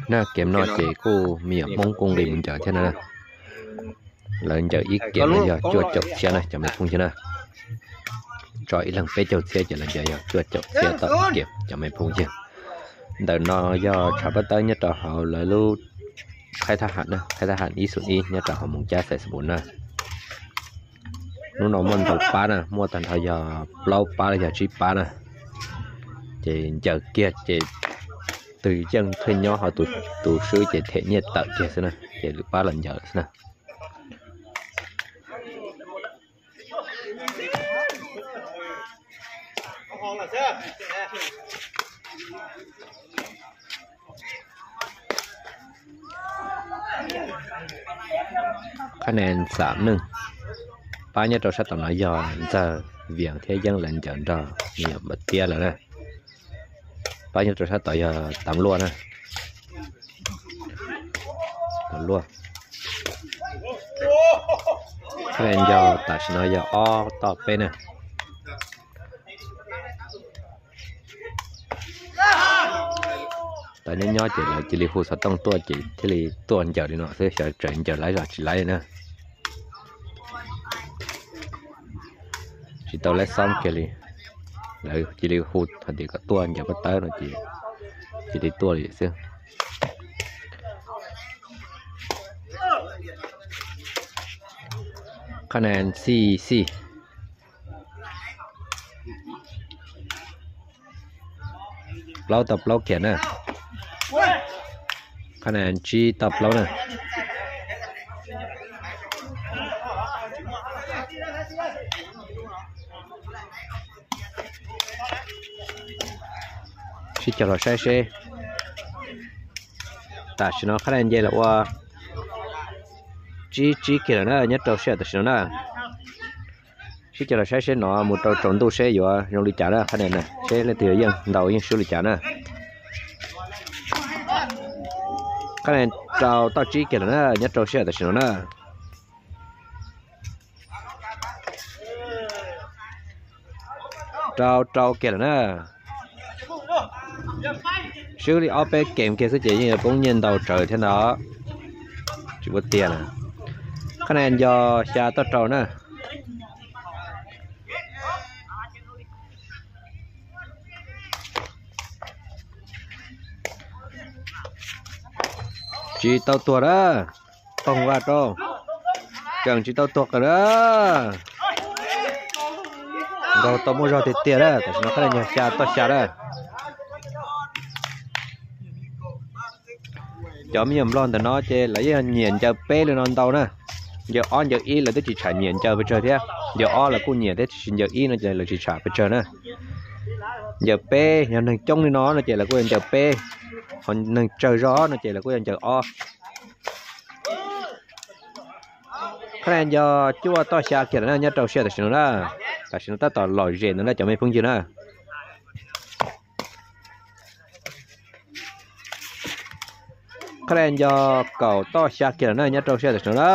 Na, kem no ces kuj me nyuam Hmoob kuj nqis mus ncaws thiab na. Lawv ncaws ib kem no yog cuaj caum txhiab na cov me phooj ywg na. Tso ib leeg peb caug txhiab ces lawv ncaws yog cuaj caum txhiab tau ib kem cov me phooj ywg. Ntawm no yog tshav pob tawb nyob rau hauv lawv lub khaib thab ham na, khaib thab ham ib xoom ib nyob rau hauv Moos Cab xais xas pus na. Hnub no muaj ntau pab na, muaj tag nrho yog plaub pab los yog tsib pab na. Ces ncaws kiag ces tus yeej thiaj nyob, ho tus swb ces them nyiaj tawm kiag xwb na, ces lwm pab los ncaws xwb na. Khab nees xam neej, pab nyob rau sab tom no yog Ntxawg, Vias thiab Yeeb lawv ncaws nrog me nyuam Npam Tiab lawm na. Pab nyob rau sab tod yog Tav Luaj na. Tav Luaj. Khab nees yog tam sim no yog ob toj peb na. Tau nyob nyob ces lawv cia li hu xov tooj tuaj ces thiaj li tuaj ncaws li no xwb, xyov tseem ncaws laib los tsis laib na. Tsis tau laib xob kiag li, lawv cia li hu hais tias kom tuaj ncaws pob tawb no ces cia li tuaj li xwb. Khab nees xij xij. Plaub tau plaub kiag na. Khab nees tsib tau plaub na. Sib cog los saib seb. Tam sim no khab nees nce los ua tsib tsib kiag lawm na, nyob rau sij hawm tam sim no na. Sib cog los saib seb no mus rau tsaus ntuj seb yuav zoo li cas na, khab nees na, seb leej twg yuav yeej ntau yeej swb li cas na. Khab nees rau toj tsib kiag lawm na, nyob rau sij hawm tam sim no na. Rau rau kiag lawm na. Swb li ob peb kem kiag xwb ces yeej yuav poob nyiaj ntau tsawv thiab ntag. Tsis ua tiag na. Khab nees nco xya toj rau na. Tsis tau tuag na. Poog vaj rau. Tseem tsis tau tuag qawm na. Nkaus tau muaj zog tiag tiag na, tam sim no khab nees nco xya toj xya na. Cov me nyuam nplog ntawm no ces lawv yeej nyiam ncaws peb li no ntau na. Ncaws ob ncaws ib lawv twb tsis tsham nyiam ncaws pes tsawg thiab. Ncaws ob lawv kuj nyiam thiab, tiam sis ncaws ib no ces lawv tsis tsham pes tsawg na. Ncaws peb, yog neeg coob li no no ces lawv kuj yuav ncaws peb, ho neeg tsawg zog no ces lawv kuj yuav ncaws ob. Khab nees nco cuaj toj xya kiag lawm na, nyob rau sij hawm tam sim no na. Tam sim no tab tom lom zem ntawm no cov me phooj ywg na. Khab nees nco kaum toj xya kiag lawm na, nyob rau sij hawm tam sim no na.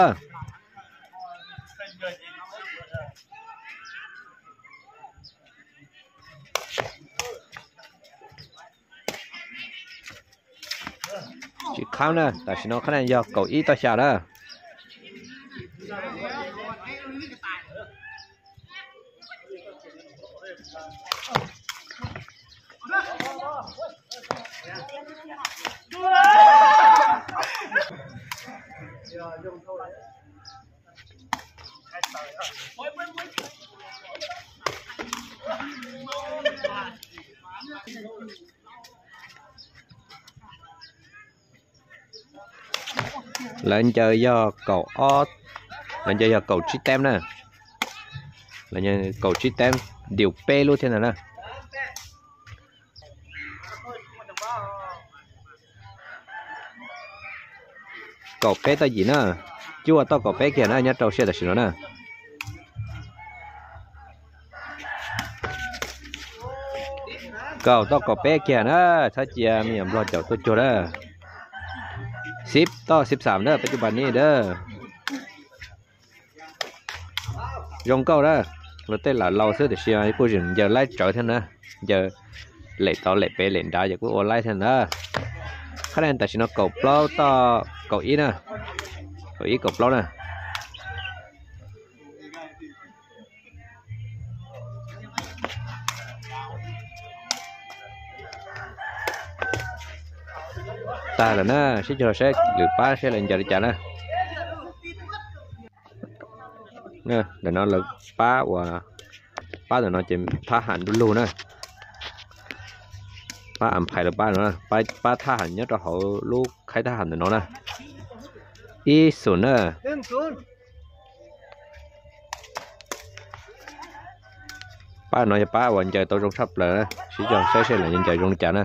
Tsis qab na, tam sim no khab nees yog kaum ib toj xya na. Lawv ncaws yog kaum ob, lawv ncaws yog kaum tsib teeb na. Lawv ncaws kaum tsib teeb, diu peb lub thiab ntag na. Kaum peb toj yim na, cuaj toj kaum peb kiag na nyob rau sij hawm tam sim no na. Kaum toj kaum peb kiag na, txhob cia me nyuam nplog caum tuaj cuag na. Xib toj xib xam na, peb cov npas ni na. Zoo nkauj na, luag tej lam laus xwb tiam sis kuj tseem ncaws laib tsawv thiab na. Ncaws lem tod lem pem lem nrad ces kuj ua laib thiab ntag. Qhab nen tam sim no kaum plaub toj kaum ib na, kaum ib kaum plaub na. Tag lawm na, sib cog saib lwm pab saib lawv ncaws li cas na. Ntawm no lawv pab uas, pab ntawm no ces thab ham nruj lug na. Pab am phais lawv pab no, pab thab ham nyob rau hauv lub khaib thab ham ntawm no na. Ib xum na. Pab no yog pab uas ncaws tau zoo tshaj plaws na, sib cog saib seb lawv ncaws zoo li cas na.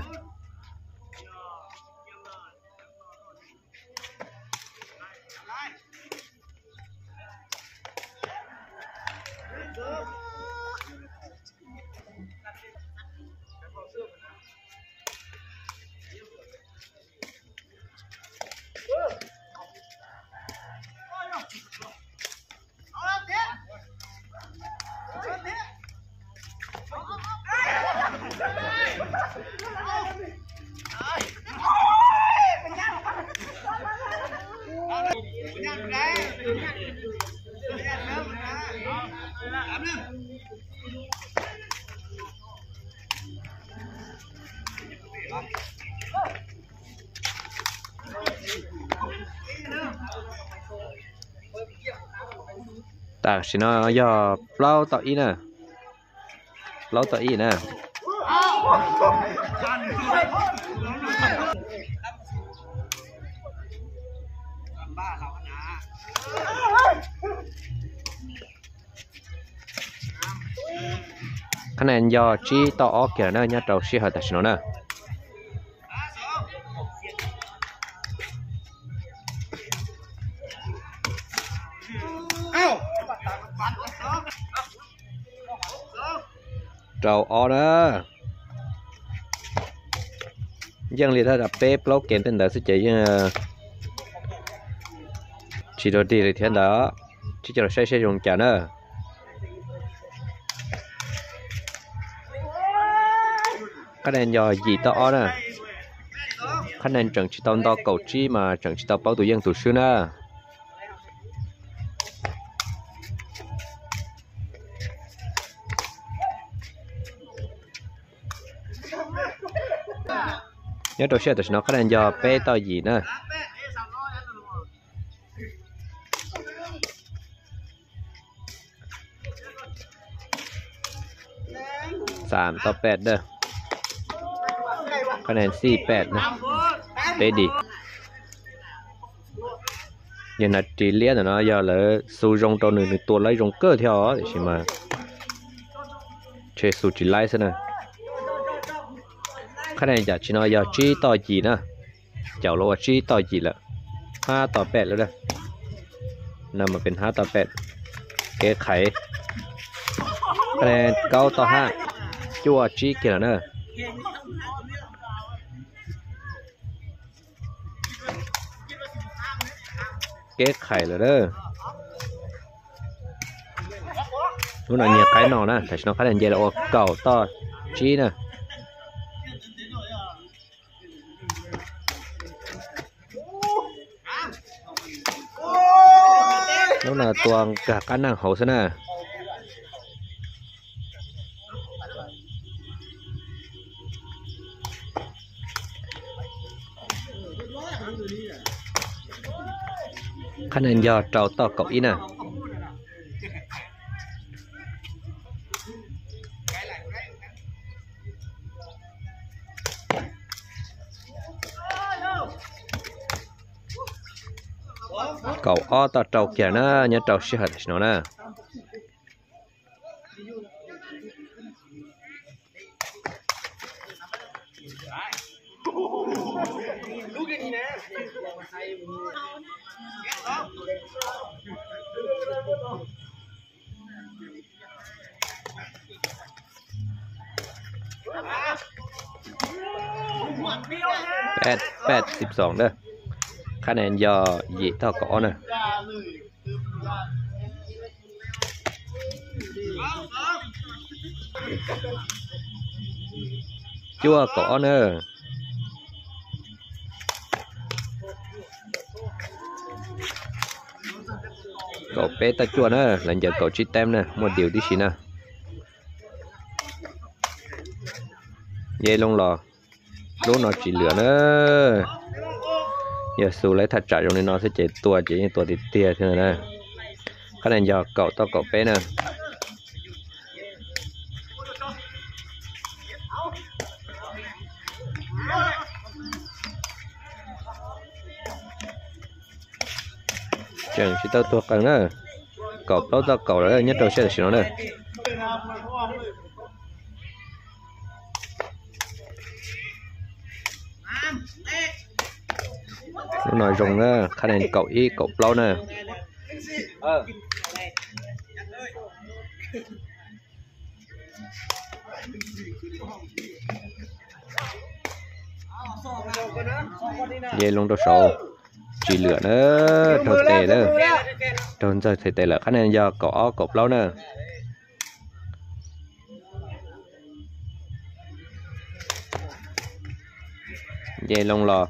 Tam sim no yog plaub toj ib na, plaub toj ib na. Qhab nen yog tsib toj ob kiag na nyob rau sij hawm tam sim no na. Rau ob na. Yeej li thaj tsam peb plaub kem tej ntawd xwb ces yeej tsis dua dig li thiab ntawd. Sib cog los saib seb zoo cas na. Qhab nen yog yim toj ob na. Qhab nen tseem tsis tau nto kaum tsib mas tseem tsis tau paub tus yeej tus swb na. Nyob rau sij hawm tam sim no qhab nen yog peb toj yim na. Xam toj pem na. Qhab nen xij pem na. Peb dim. Yog hnav ris liab ntawm no yog lawv xu zoo rau nws, nws tua laib zoo kawg thiab os, tiam sis mas ntshe xu tsis laib xwb na. Qhab nen yam tsis no yog tsib toj yim na. Caum los ua tsib toj yim lawm, hab toj pem lawm. No mas pes hab toj pem. Kev qhaiv. Qhab nen kaub toj hab, cuaj tsib kiag lawm na. Kev qhaiv lawm na. Lub no nyiag qaib no na, tam sim no qhab nen nce los ua kaum toj tsib na. Lub no tua nkag qab neej hauv xwb na. Qhab nen yog rau toj kaum ib na. Kaum ob toj rau kiag na, nyob rau sij hawm tam sim no na. Peb, peb xib xoos na. Qhab nen yog yim toj kaum ob na. Cuaj kaum ob na. Kaum peb tawm cuaj na, lawv ncaws kaum tsib teeb na, muaj diu tib si na. Nce loo los, lub no tsis lwam na. Yog xu lawv thaj tsam zoo li no xwb ces tua ces yeej tua tiag tiag thiab na. Qhab nees yog kaum tauj kaum peb na. Tseem tsis tau tuag qees na. Kaum plaub tauj kaum lawm nyob rau siab tam sim no na. Lub no zoo na, qhab nees kaum ib kaum plaub na. Nce loo rau saud, tsis lwam na, raug tes lawm, raug ntxawg txhais tes lawm, qhab nees yog kaum ob kaum plaub na. Nce loo los,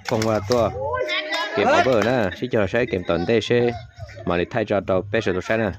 koog vaj tuaj, game over na, sib cog saib game tom ntej seb mam li thaij tso rau peb sawv daws saib na.